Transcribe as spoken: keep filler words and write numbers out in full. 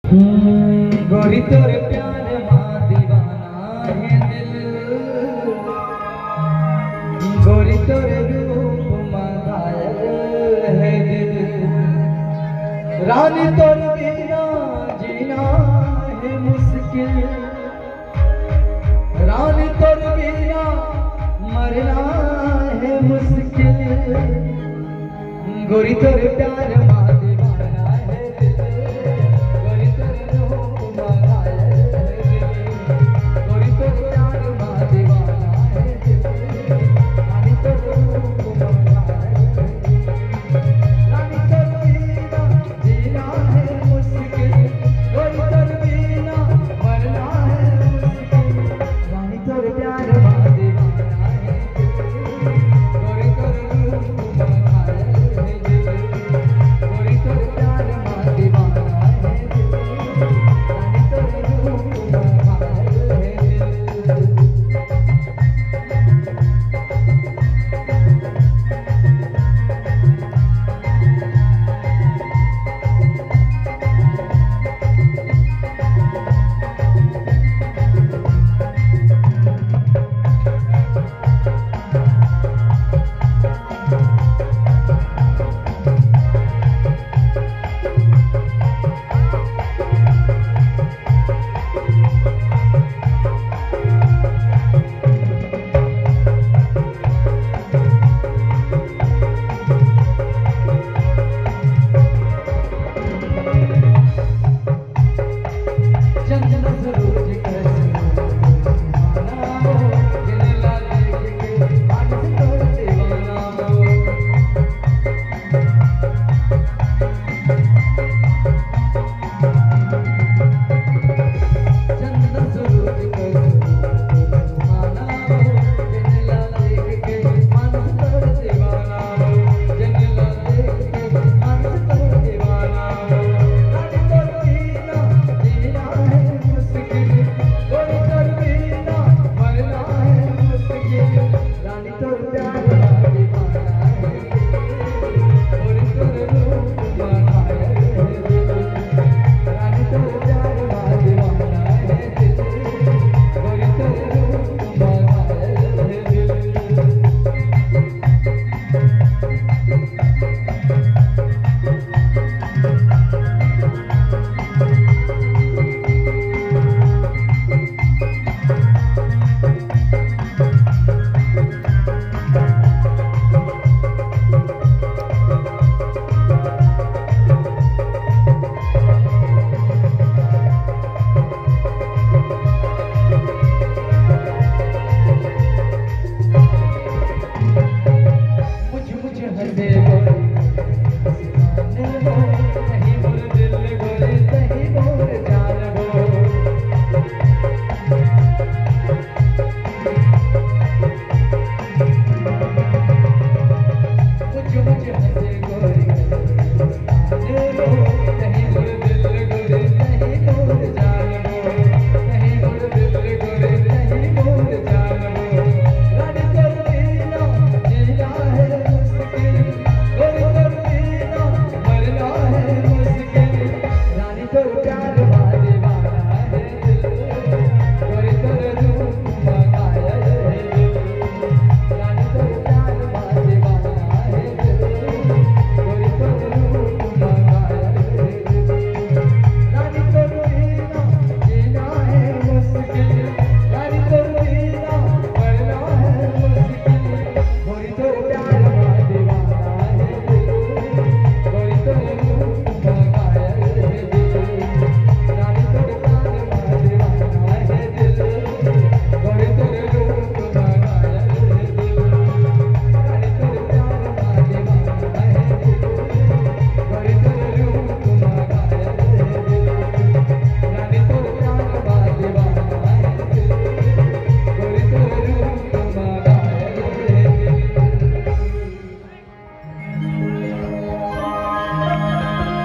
गोरी तोर प्यार मा दीवाना हे दिल, गोरी तोर रूप मा घायल हे दिल। रानी तोर बिना जीना हे मुश्किल, रानी तोर बिना मरना हे मुश्किल। गोरी तोर प्यार मा दीवाना हे दिल, गोरी तोर रूप मा घायल हे दिल। गोरी तोर प्यार मा दीवाना हे दिल, रानी तोर रूप मा घायल हे दिल। रानी तोर बिना जीना हे मुश्किल, गोरी तोर बिना मरना हे मुश्किल। रानी तोर प्यार मा दीवाना हे दिल, गोरी तोर रूप मा घायल हे दिल। गोरी तोर प्यार मा दीवाना हे दिल, रानी तोर रूप मा घायल हे दिल।